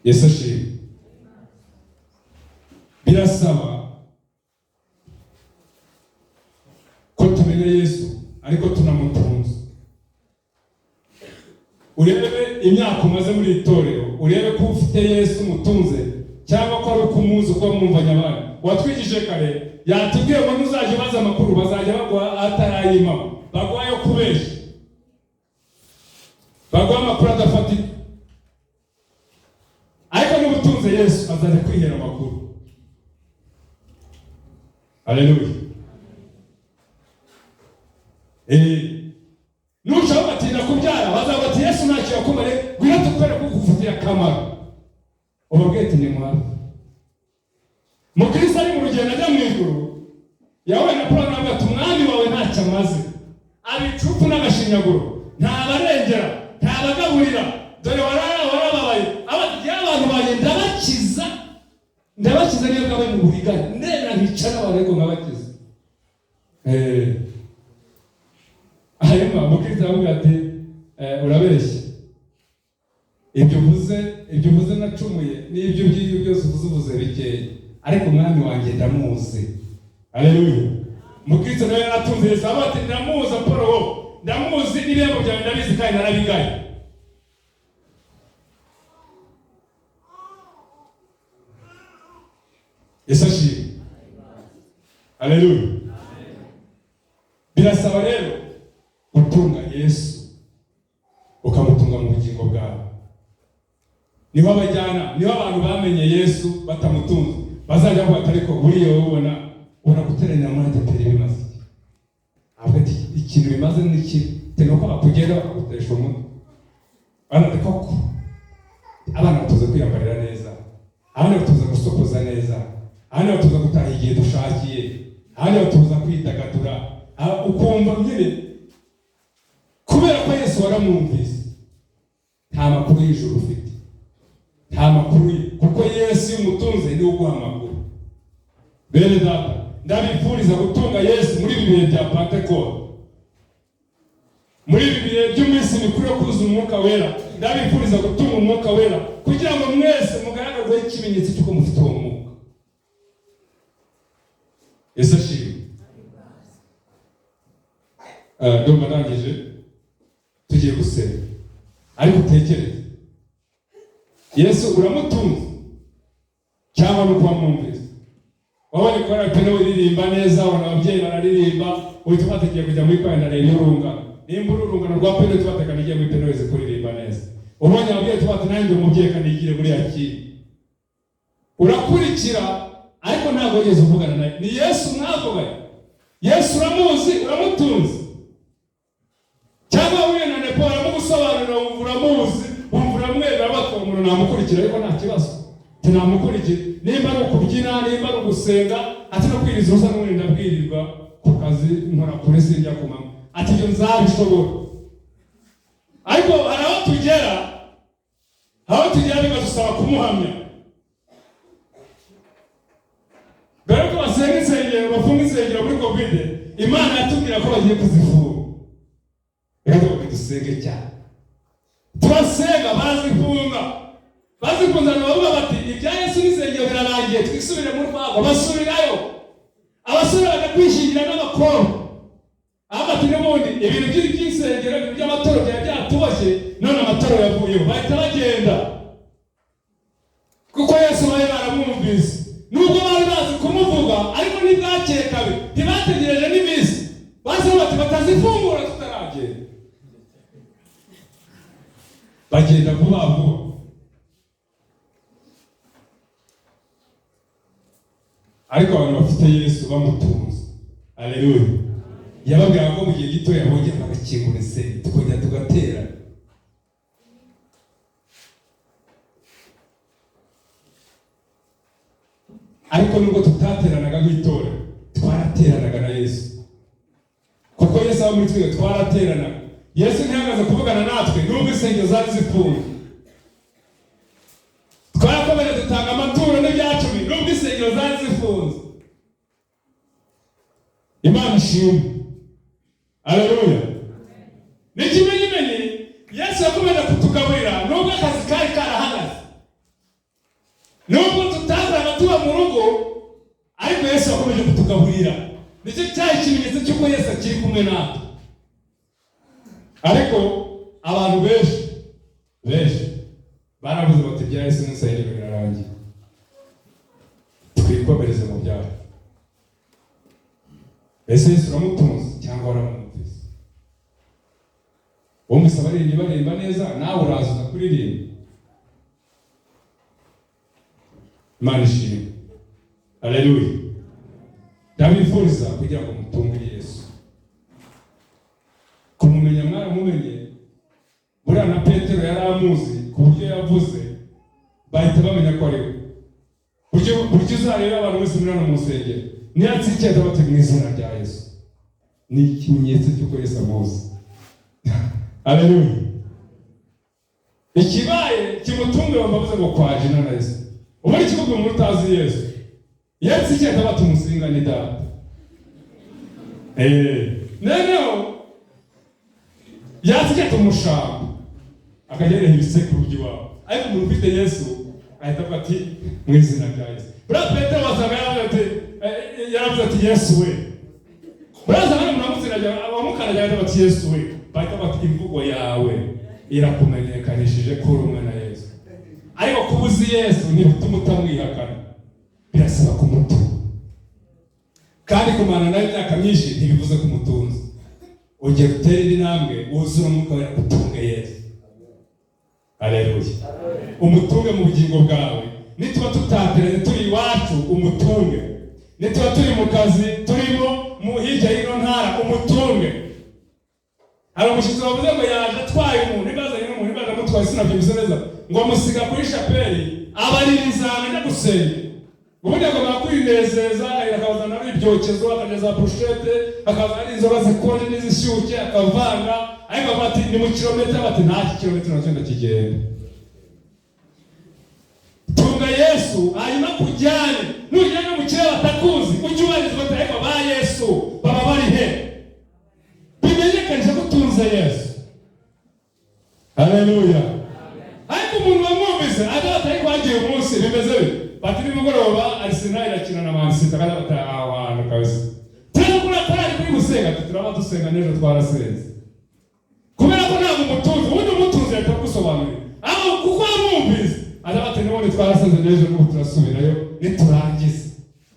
Yesu ashimwe. Birasaba ko tumenya Yesu ariko tunamutunze. Urebe imyaka umaze muri iri torero, urebe ko ufite Yesu umutunze cyangwa ko ari uko umuzi uko mwumvanye abandi. Watwigishije kare yatubwiye ngo ntuzajya ubaza amakuru, bazajya baguha atarayimamo, baguha ayo kubeshya, baguha amakuru adafatika. Ariko niba utunze Yesu azajya kwihera amakuru. Haleluya. Nushaka batinda kubyara bazavuga ati Yesu ntacyo yakumariye, ngwino tukwereke ko ugufitiye akamaro. Ubabwire ati ni mwana. Mukristo ari mu rugendo ajya mu ijuru, yahuye na Paul aravuga ati umwami wawe ntacyo amaze, abicupu n'agashinyaguro, ntabarengera, ntabagaburira, dore warababaye. Abati abantu banjye ndabakiza, ndabakiza niyo bwabaye mu buriganya, ndemera nkica n'abantu ariko nkabakiza. Hanyuma umukristo aramubwira ati urabeshya, ibyo uvuze nacumuye n'ibyo by'ibyo byose uvuze bikeya, ariko umwami wanjye ndamuzi. Haleluya. Umukristo nawe yaratunze Yesu, avuga ati ndamuzi Apolo, ndamuzi n'ibihembo byawe ndabizi kandi narabigaye. Yesu ashimwe. Haleluya. Birasaba rero gutunga Yesu, ukamutunga mu bugingo bwawe. Niho abajyana, niho abantu bamenye Yesu batamutunze bazajya bavuga ariko buriya wowe ubona guteranira muri ADEPR bimaze iki? Avuga ati ikintu bimaze ni iki? Nuko bakugenda bakagutesha umutwe. Baravuga koko abana batuza kwiyambarira neza, abana batuza gusokoza neza, abana batuza gutaha igihe dushakiye, abana batuza kwidagadura, ukumva nyine kubera ko Yesu waramwumvise. Nta makuru y'ijuru ufite, nta makuru ye, kuko Yesu iyo umutunze niwe uguha amakuru. Bene data, ndabifuriza gutunga Yesu muri ibi bihe bya Pentekote, muri ibi bihe by'iminsi mikuru yo kuzuza umwuka wera. Ndabifuriza gutunga umwuka wera kugira ngo mwese mugaragazeho ikimenyetso cy'uko mufite uwo mwuka. Yesu ashimwe. Ndumva ndangije, tugiye gusenga, ariko utekereze Yesu uramutunze cyangwa nuko wamwumvise. Wabonye ko peno uririmba neza, ubona ababyeyi bararirimba, uhita ubategeye kujya muri kwaya ndareba urungano. Nimba uri urungano rwa peno tubatekana igiye muri peno wese kuririmba neza. Ubonye ababyeyi tubate nanjye umubyeyi kanigire muri yakiri. Urakurikira ariko ntabwo wigeze uvugana nawe. Ni Yesu mwavuganye. Yesu uramuzi, uramutunze. Cyangwa huye na Nepo aramugusobanurira, wumva uramuzi, wumva uramwemera, bati uwo muntu namukurikira ariko nta kibazo. Tinamukurikira nimba ari ukubyina, nimba ari ugusenga, ati no kwiriza ubusa n'ubundi ndabwirirwa ku kazi nkora kure sinjya ku manywa, ati ibyo nzabishobora. Ariko hari aho tugera, bikadusaba kumuhamya. Mbere yuko basenga insengero, bafunga insengero muri Covid, Imana yatubwira ko bagiye kuzifunga. Reka tuvuge dusenge cyane, turasenga barazifunga. Bazifunze bavuga bati ibya Yesu n'insengero birarangiye, twisubire mu rwego. Basubirayo, abasore bajya kwishingira n'abakobwa. Aho bati n'ubundi ibintu by'insengero, ibintu by'amatoro byari byatuboshye, none amatoro yavuyeho, bahita bagenda. Kuko Yesu bari baramwumvise, nubwo bari bazi kumuvuga ariko ntibwakeye kabiri, ntibategereje n'iminsi, bazi bati batazifungura tutaragenda. Bagenda vuba vuba. Ariko abantu bafite Yesu bamutunze, haleluya, yababwira ko mu gihe gito yabongera bagakingura insengero, tukongera tugatera. Ariko nubwo tutateranaga nk'itorero, twarateranaga na Yesu, kuko Yesu aba muri twe, twarateranaga. Yesu ntihagaze kuvugana natwe nubwo insengero zari zifunze. Twarakomeje dutanga amaturo n'ibyacumi nubwo insengero zari zifunze. Imana ishimwe. Haleluya. N'ikimenyimenyi Yesu yakomeje kutugaburira nubwo akazi kari karahagaze, nubwo tutazaga tuba mu rugo, ariko Yesu yakomeje kutugaburira. Nicyo cyari ikimenyetso cy'uko Yesu akiri kumwe natwe. Ariko abantu benshi baravuze bati ibya Yesu n'insengero birarangiye, twikomereze mu byaha. Ese Yesu uramutunze cyangwa waramwumvise? Wumvise abaririmbyi baririmba neza, nawe uraza uza kuririmba. Imana ishimwe. Haleluya. Ndabifuriza kugira ngo mutunge Yesu. Kumumenya mwaramumenye. Buriya na Petero yari amuzi ku buryo yavuze bahita bamenya ko ari we. Buryo uzareba abantu bose muri hano mu nsengero, niyatsikiye bati mu izina rya Yesu, ni ikimenyetso cy'uko Yesu amuzi. Haleluya. Ikibaye kimutunge bambabuze ngo kwaje na Yesu. Ubundi kivuga umuntu utazi Yesu, yatsikiye bati umusinga ni data. Noneho Yazijya umushamba akajya yereka ibisekuru by'iwabo. Ariko umuntu ufite Yesu ahita avuga ati mu izina rya Yesu. Buriya Petero wasanga yaravuze ati Yesu we. Buriya wasanga umuntu wamukandagira ahita ati Yesu we. Bahita bati imvugo yawe irakumenyekanishije ko uri umwana Yesu. Ariko kuba uzi Yesu ntibituma utamwihakana, birasaba kumutunga. Kandi kumana nawe imyaka myinshi ntibivuze ko umutunzi. Ongera utere indi ntambwe wuzure umwuka wera utunge Yesu. Haleluya. Umutunge mu bugingo bwawe. Nituba tutateranye turi iwacu umutunge. Nituba turi mu kazi turimo mu hirya y'ino ntara umutunge. Hari umushyitsi wavuze ngo yaje atwaye umuntu, ibazanye n'umuntu, ibaje amutwaye sinabyumvise neza, ngo amusiga kuri shapeli abaririza ajya gusenga. Ubundi agomba kwinezeza, akazana n'ibyokezo, akajya za burushete, akazana n'inzoga zikonje n'izishyushye, akavanga. Ariko bati ni mu kilometero, bati nta kilometero nacyo ndakigenda. Tunga Yesu hanyuma kujyane, nugera no mu kirere batakuzi ujye ubarizwa bati ariko ba Yesu baba bari he? Bimenyekanisha ko utunze Yesu. Haleluya. Ariko umuntu wamwumvise aza batari kwagiye umunsi bimeze bite? Bati nimugoroba Arsenal irakina na Man City, akaza bati aho hantu kabisa. Turi kuri korali kuri gusenga, ati turaba dusenga n'ejo twarasenze. Kubera ko ntabwo umutunzi, ubundi umutunzi ahita agusobanurira. Aho kuko wamwumvise, aza bati n'ubundi twarasenze n'ejo n'ubu turasubirayo niturangiza.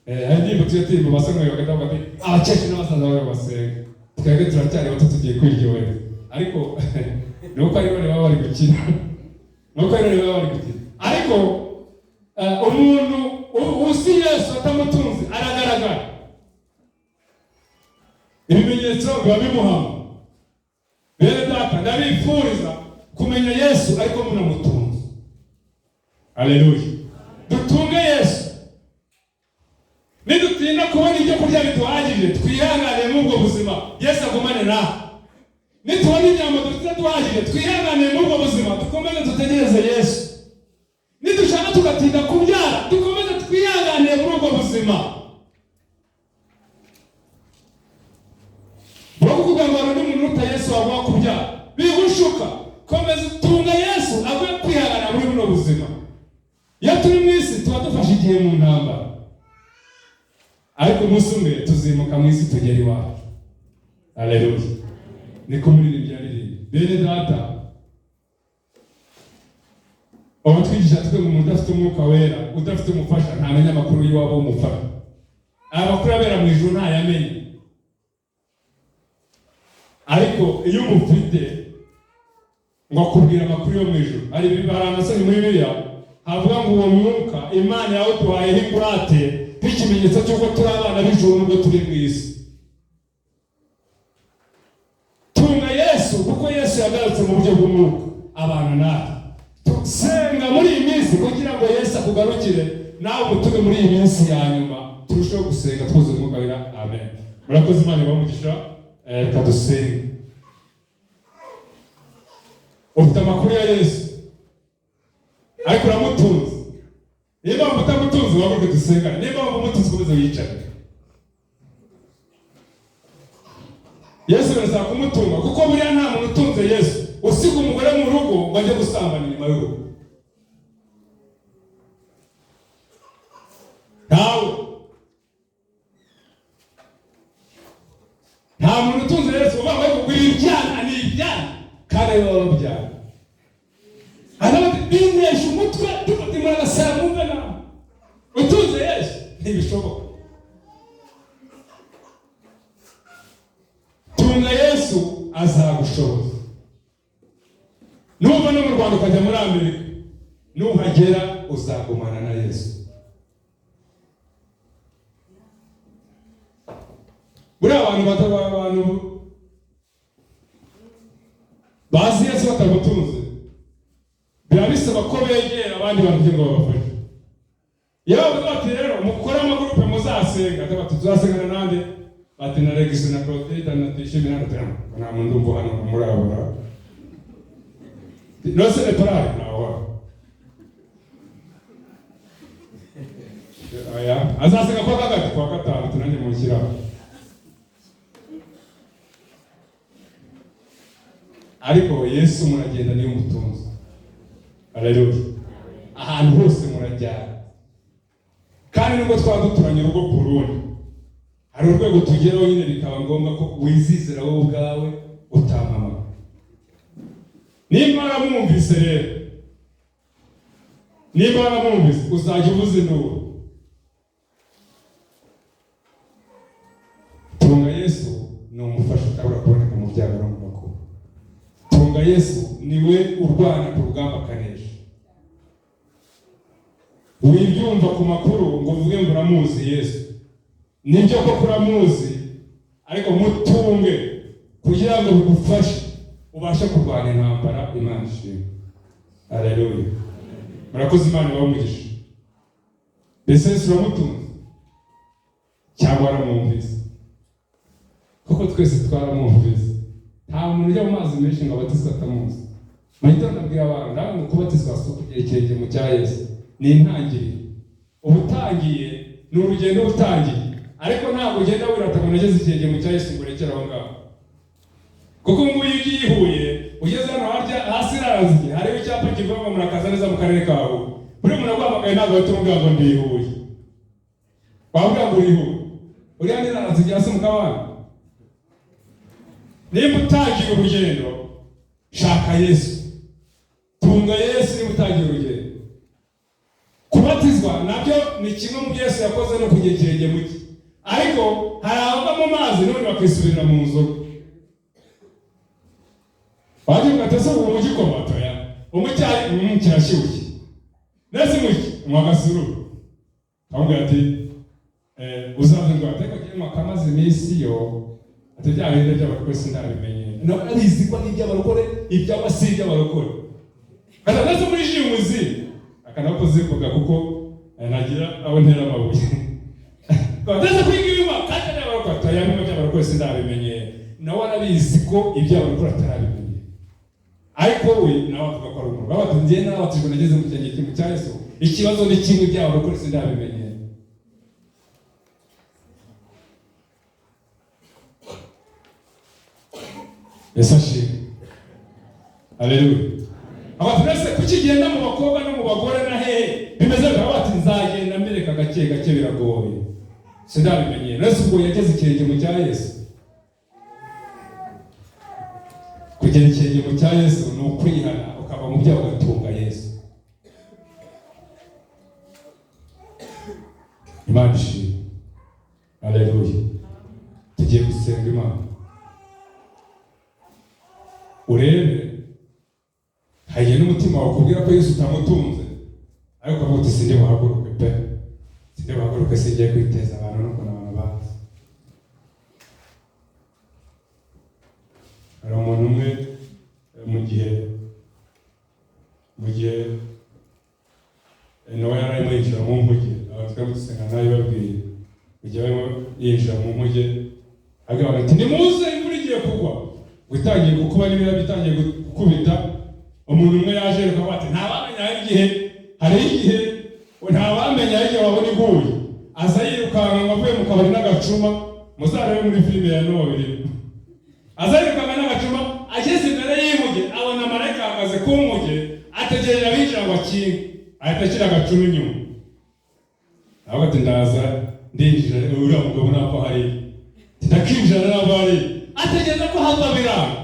Hari indirimbo tujya turirimba basomwe bagahita bavuga ati abakecuru n'abasaza bawe basenga. Twebwe turacyari bato tugiye kwiryohera. Ariko ni uko ari bane baba bari gukina. Ni uko ari bane baba bari gukina. Ariko umuntu uzi Yesu atamutunze aragaragara. Ibimenyetso biba bimuhama. Bene data, ndabifuriza kumenya Yesu ariko munamutunze. Haleluya. Dutunge Yesu. Nidutinda kubona ibyo kurya biduhagije, twihangane muri ubwo buzima, Yesu agumane nawe. Nitubona inyama dufite duhagije, twihangane muri ubwo buzima, dukomeze dutegereze Yesu. Nidushaka tugatinda kubyara, dukomeze twihangane muri ubwo buzima. Kuvuga ngo hari undi muntu uruta Yesu waguha kubyara, bigushuka. Komeza utunga Yesu aguhe kwihangana muri buno buzima. Iyo turi mu isi tuba dufashe igihe mu ntambara, ariko umunsi umwe tuzimuka mu isi tugera iwacu. Haleluya. Niko umuririmbyi yaririmba. Bene data, abatwigisha twe ngo umuntu udafite umwuka wera, udafite umufasha, ntamenya amakuru y'iwabo w'umufasha. Aya makuru abera mu ijuru ntayamenye. Ariko iyo umufite ngo akubwira amakuru yo mu ijuru. Hari amasoni muri Bibiliya havuga ngo uwo mwuka Imana yawuduhayeho ingurate nk'ikimenyetso cy'uko turi abana b'ijuru nubwo turi mu isi. Tunga Yesu kuko Yesu yagarutse mu buryo bw'umwuka abana natwe. Tusenga muri iyi minsi kugira ngo Yesu akugarukire, nawe umutume muri iyi minsi ya nyuma, turusheho gusenga twuzuye umwuka wera. Amen. Murakoze, Imana ibahe umugisha. Reka dusenge. Ufite amakuru ya Yesu ariko uramutunze. Niba wumva utamutunze wabuke dusengane, niba wumva umutunze ukomeze wicare. Yesu birasaba kumutunga kuko buriya nta muntu utunze Yesu usiga umugore mu rugo ngo ajye gusambana inyuma y'urugo. Ntawe. Nta muntu utunze Yesu uvuga ngo kugura ibyana ni ibyana kandi ari wowe wabyara. Aravuga ati binesha umutwe dufata imurabasara mwumve nawe. Utunze Yesu ntibishoboka. Tunga Yesu azagushoboza. Nuva no mu Rwanda ukajya muri Amerika, nuhagera uzagumana na Yesu. Buriya abantu bataba abantu bazi Yesu batamutunze, biba bisaba ko begera abandi bantu kugira ngo babafashe. Iyo bavuze bati rero mukore amagurupe muzasenga, bati tuzasengana nande? Bati na Regis na Claudette na Tuyishime na Tera. Nta muntu ndumva hano murabura. Nose ne parare nawe. Aya, azasenga kwa gatatu kwa gatanu tunanje mushyira. Ariko Yesu muragenda niyo umutunzi. Haleluya. Ahantu hose murajyana. Kandi nubwo twaba duturanye urugo ku rundi, hari urwego tugeraho nyine bikaba ngombwa ko wizizira wowe ubwawe utampamagara. Nimba waramwumvise rero, nimba waramwumvise uzajya uvuza induru. Tunga Yesu ni umufasha utabura kuboneka mu byago no mu makuba. Tunga Yesu niwe urwana ku rugamba akanesha. Wibyumva ku makuru ngo uvuge ngo uramuzi Yesu. Nibyo koko uramuzi, ariko mutunge kugira ngo bigufashe ubashe kurwana intambara Imana ishimwe. Haleluya. Murakoze, Imana ibahe umugisha. Mbese Yesu uramutunze cyangwa waramwumvise? Kuko twese twaramwumvise. Nta muntu ujya mu mazi menshi ngo abatizwe atamuzi. Mu gitondo nabwira abantu ndavuga ngo kubatizwa si ukugera ikirenge mu cya Yesu, ni intangiriro. Uba utangiye, ni urugendo uba utangiye, ariko ntabwo ugenda wirata ngo nageze ikirenge mu cya Yesu ngo urekere aho ngaho. Kuko nguyu ugiye i Huye, ugeze hano harya hasi irarangiye, hariho icyapa kivuga ngo murakaza neza mu karere ka Huye. Buri muntu aguhamagaye ntabwo ahita umubwira ngo ndi i Huye. Wabwira ngo uri i Huye. Uriya ni irarangiye hasi mu kabande. Nimba utangiye urugendo, shaka Yesu. Tunga Yesu niba utangiye urugendo. Kubatizwa nabyo ni kimwe mu byo Yesu yakoze no kugira ikirenge mu cye. Ariko hari abava mu mazi n'ubundi bakisubirira mu nzoga. Waje ugatese ubu mu gikoma toya. Umucyayi kirashyushye. Nese muki mwagasururu. Kamubwira ati uzaze ngo ateko kinywa kamaze iminsi yo ati bya bindi by'abarokore sindabimenye. No abizi ko ari iby'abarokore, iby'aba si iby'abarokore. Kaza nese muri jimuzi akanakuzivuga kuko nagira abo ntera amabuye. Ndetse kwiga ibinywa kandi n'abarokore toya bimwe by'abarokore sindabimenye. Nawe arabizi ko iby'abarokore atarabimenye. Ariko we nawe avuga ko ari umuntu. Baba njye narabatijwe nageze mu kirenge kimwe cya Yesu. Ikibazo ni kimwe by'abarokore sindabimenye. Yesu ashimwe. Haleluya. Abantu bese kukigenda mu bakobwa no mu bagore na hehe bimeze bikaba bati nzagenda mbereka gake gake biragoye. Sindabimenye. Yesu ubwo yageze ikirenge mu cya Yesu. Kugera ikirenge mu cya Yesu ni ukwihana ukava mu byaha ugatunga Yesu. Imana ishimwe. Haleluya. Tugiye gusenga Imana. Urebe hagiye n'umutima wawe kubwira ko Yesu utamutunze, ariko ukavuga uti sindi buhaguruke pe, sindi buhaguruke, singiye kwiteza abantu n'ukuntu abantu bazi. Hari umuntu umwe mu gihe nawe yari arimo yinjira mu mpuge, abantu twari dusenga nawe babwiye, mu gihe barimo yinjira mu mpuge abwira abantu ati nimuze imvura igiye kugwa. Itangiye gukuba n'ibirabyo itangiye gukubita, umuntu umwe yaje akavuga ati ntawamenya hari igihe, hari igihe ntawamenya igihe wabona iguye. Aza yirukanka ngo avuye mu kabari n'agacuma, muzarebe muri filime ya Nowa birimo. Aza yirukanka n'agacuma, ageze imbere y'inkuge abona marayika ahagaze ku nkuge, ategereje abinjira ngo akinge, ahita ashyira agacuma inyuma. Aravuga ati ndaza ndinjira, uriya mugabo ntabwo ahari, ndakinjira ntabwo ahari. Ategereza ko hava biranga.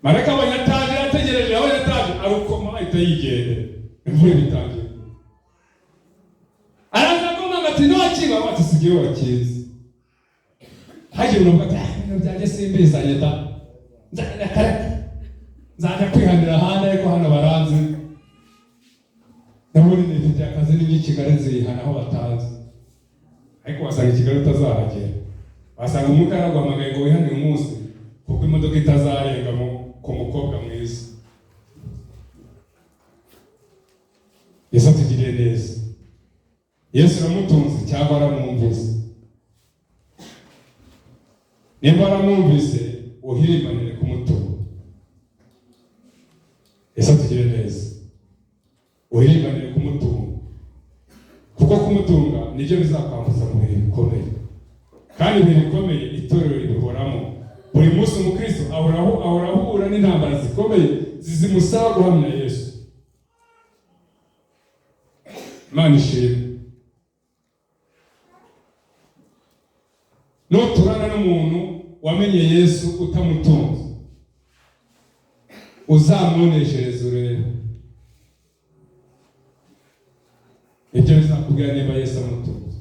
Marayika abonye ataje, ategereje abonye ataje, arukoma ahita yigendera. Imvura ibitangiye. Araza akomanga ati ntiwakinga, aravuga ati sigiye wakinze. Hagiye umuntu avuga ati ibintu byanjye simbizanye da, nzajya kareka, nzajya kwihanira ahandi, ariko hano baranzi. N'ubundi nifitiye akazi n'ingi Kigali nzihana aho batazi. Ariko wasanga i Kigali utazahagera. Wasanga umwuka yaraguhamagaye ngo wihane uyu munsi, kuko imodoka itazarenga ku mukobwa mwiza. Yesu atugiriye neza. Yesu aramutunze cyangwa aramwumvise? Nimba aramwumvise, uhirimbanire kumutunga. Yesu atugiriye neza. Uhirimbanire kumutunga. Kuko kumutunga nibyo bizakwambutsa mu bihe bikomeye. Kandi ibihe bikomeye itorero ribihoramo. Buri munsi Umukristo ahora ahura n'intambara zikomeye zimusaba guhamya Yesu. Imana ishimwe. Nuturana n'umuntu wamenye Yesu utamutunze, uzamuneshereza urebe ibyo bizakubwira niba Yesu amutunze.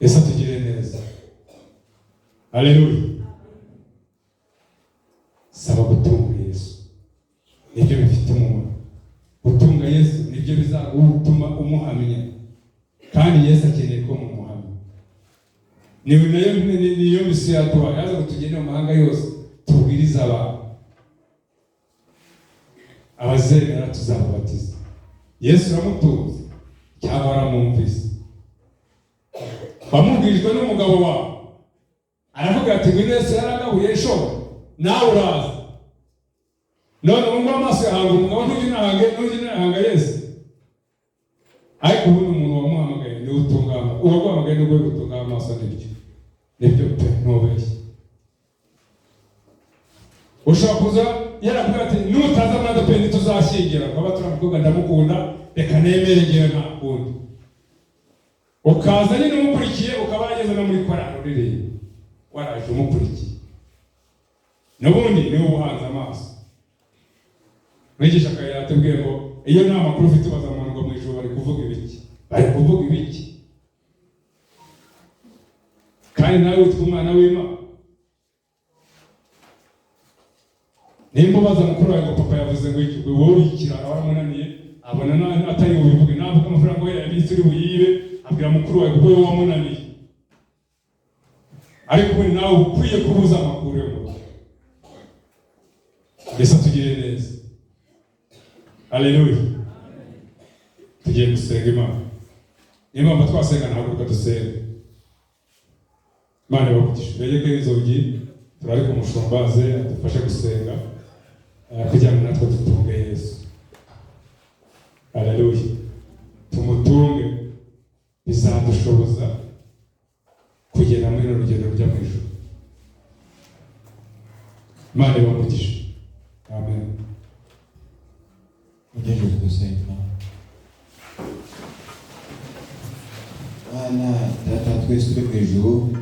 Yesu atugirire neza. Haleluya. Saba gutunga Yesu, nibyo bifite umumaro. Gutunga Yesu nibyo bizagutuma umuhamya, kandi Yesu akeneye ko mumuhamya. Niyo misiyo yaduhaye, yaza ngo tugende mu mahanga yose tubwirize abantu, abazemera tuzababatiza. Yesu uramutunze cyangwa waramwumvise? Wamubwirijwe n'umugabo wawe aravuga ati ngwino Yesu yaragabuye ejo nawe uraza. None ubu ngubu amaso yahanga umugabo, ntujya unahanga Yesu. Ariko ubundi umuntu wamuhamagaye niwe utungama, uwaguhamagaye niwe utunga amaso. Nibyo pe, ntubeshye. Ushobora kuza yarakubwira ati nutaza muri ADEPR ntituzashyingira, ukaba turamukobwa ndamukunda reka nemere ngewe nta kundi. Ukaza nyine umukurikiye, ukaba warageze no muri korali uririmba waraje umukurikiye, n'ubundi niwe ubuhanze amaso. Mwigisha akaba yatubwiye ngo iyo nta makuru ufite ubaza umuntu ngo mu ijuru bari kuvuga ibiki, bari kuvuga ibiki, kandi nawe witwa umwana w'Imana. Nimba ubaza mukuru wawe ngo papa yavuze ngo iki, wowe urikirara waramunaniye, abona atari bubivuge, navuga amafaranga we yabitse uri buyibe, abwira mukuru wawe kuko wowe wamunaniye. Ariko ubundi nawe ukwiye kubuza amakuru yo mu rugo. Yesu atugirire neza. Haleluya. Tugiye gusenga Imana. Niyo mpamvu twasenga, ntahaguruka dusenga. Imana ibakugisha. Begeke inzugi, turareka umushumba aze adufashe gusenga kugira ngo natwe dutunge Yesu. Haleluya. Tumutunge, bizadushoboza kugera muri uru rugendo rujya mu ijuru. Imana ibakugisha. Amen. Mugejeje gusenga. Mana Data twese uri mu ijuru,